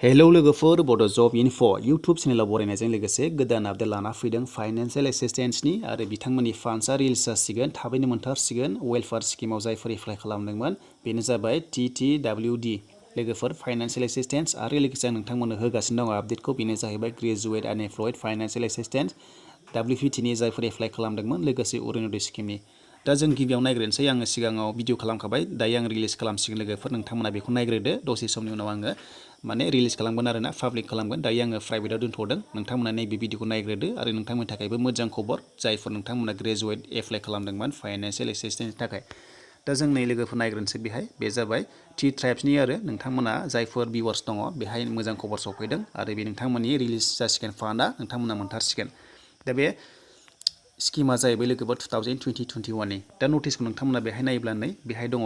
hello लोगोफोर बड' जब enough' YouTube चेनेलाव बरायनायजों लोगोसे गोदान आपडेट लाना फैदों फाइनान्सियेल एसिस्टेन्सनि आरो बिथांमोननि फान्ड्सआ रिलिज जासिगोन थाबैनो मोनथारसिगोन वेलफेयार स्किमाव जायफोर एप्लाइ खालामदोंमोन बेनो जाबाय TTWD लोगोफोर फाइनान्सियेल एसिस्टेन्स आरो लोगोसे आं नोंथांमोननो होगासिनो दं आपडेटखौ बेनो जाहैबाय ग्रेजुवेट आनएमप्लयड फाइनान्सियेल एसिस्टेन्स WPTनि जायफोर एप्लाइ खालामदोंमोन लोगोसे अरुण'दय स्किमनि दा जों गिबियाव नायग्रोनोसै आङो सिगाङाव भिडिअ खालामखाबाय दायो आं रिलिज खालामसिगोन लोगोफोर नोंथांमोना बेखौ नायग्रोदो दसे समनि उनाव आङो माने रिलिज खालामगोन आरोना पाब्लिक खालामगोन दायो आङो प्राइभेटाव दोनथ'दों नोंथांमोना नैबे भिडिअखौ नायग्रोदो आरो नोंथांमोननि थाखायबो मोजां खबर जायफोर नोंथांमोना ग्रेजुवेट एप्लाइ खालामदोंमोन फाइनान्सियेल एसिस्टेन्सनि थाखाय दा जों नै लोगोफोर नायग्रोनोसै बेहाय बे जाबाय T ट्राइब्सनि आरो नोंथांमोना जायफोर भिउवार्स दङ बेहाय मोजां खबर सफैदों आरो बे नोंथांमोननि रिलिज जासिगोन फान्डआ नोंथांमोना मोनथारसिगोन दा बे स्किमा जाहैबाय लोगोफोर 2020-21नि दा नटिसखौ नोंथांमोना बेहाय नायोब्ला नै बेहाय दङ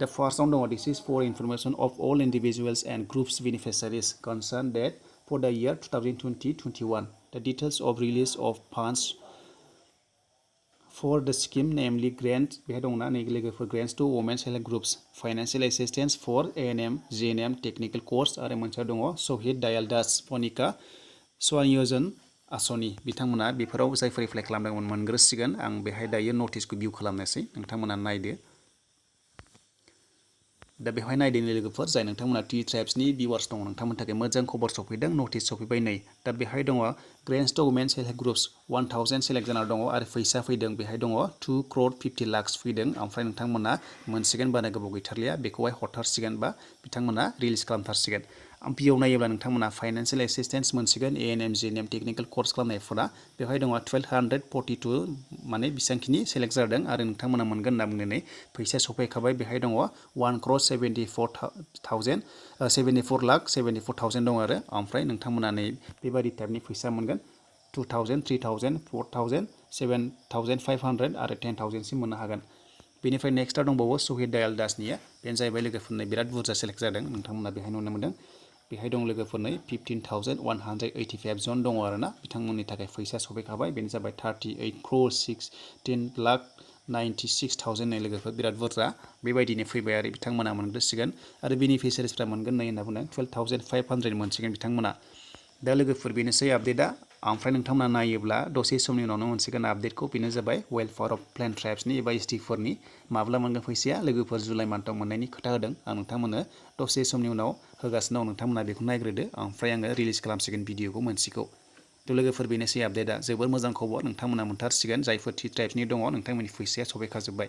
The first one, this is for information of all individuals and groups beneficiaries concerned that for the year 2020-21, the details of release of funds for the scheme, namely grants, for grants to women select groups, financial assistance for ANM, GNM, technical course, आरो मोनसे दङ Sohid Dayal Das Ponika Swanyojan आसनि बिथांमोना बेफोराव जायफोर apply खालामदोंमोन मोनग्रोसिगोन आं बेहाय दायो नटिसखौ भिउ खालामनोसै नोंथांमोना नायदो दा बेवहाय नायदों लोगोफोर जाय नोंथांमोना T ट्राइब्सनि भिउवार्स दङ नोंथांमोननि थाखाय मोजां खबर सफैदों नटिस सफैबाय नै दा बेहाय दङ grants to women self help groups 1000 select जाना दङ आरो फैसा फैदों बेहाय दङ 2 crore 50 lakhs फैदों ओमफ्राय नोंथांमोना मोनसिगोन बारा गोबाव गैथारलिया बेखौहाय हरथारसिगोन बा बिथांमोना रिलिज खालामथारसिगोन पिआव नायोब्ला नोंथांमोना फाइनान्सियेल एसिस्टेन्स मोनसिगोन ANM GNM टेक्निकेल कर्स खालामनायफोरा बेवहाय दङ 1242 माने बेसेबांखिनि सेलेक्ट जादों आरो नोंथांमोना मोनगोन होनना बुंदों नै फैसा सफैखाबाय बेहाय दङ 1 crore 74,000 दं आरो ओमफ्राय नोंथांमोना नै बेबायदि टाइपनि फैसा मोनगोन 2000 3000 4000 7500 आरो 10,000 सिम मोननो हागोन बेनिफ्राय नेक्स्टआव दंबावो सहिद दयाल दासनिया बेनो जाहैबाय लोगोफोरनो बिराद बुरजा सेलेक्ट जादों नोंथांमोना बेहाय नुनो मोनदों बेहाय दं लोगोफोरनो 15,185 जन दङ आरोना बिथांमोननि थाखाय फैसा सफैखाबाय बेनो जाबाय 38 crore 16,96,000 नै लोगोफोर बिराद बुरजा बेबायदिनो फैबाय आरो बिथांमोना मोनग्रोसिगोन आरो बेनिफिसियारिसफ्रा मोनगोन नै होनना बुंदों 12,500 मोनसिगोन बिथांमोना दा लोगोफोर बेनोसै आपडेटआ ओमफ्राय नोंथांमोना नायोब्ला दसे समनि उनावनो मोनसिगोन आपडेटखौ बेनो जाबाय वेलफेयार अफ प्लेन ट्राइब्सनि एबा ST4नि माब्ला मोनगोन फैसाया लोगोफोर जुलाइ मान्थआव मोननायनि खोथा होदों आं नोंथांमोननो दसे समनि उनाव होगासिनो दं नोंथांमोना बेखौ नायग्रोदो ओमफ्राय आङो रिलिज खालामसिगोन भिडिअखौ मोनसेखौ थ' लोगोफोर बेनोसै आपडेटआ जोबोर मोजां खबर नोंथांमोना मोनथारसिगोन जायफोर T ट्राइब्सनि दङ नोंथांमोननि फैसाया सफैखाजोब्बाय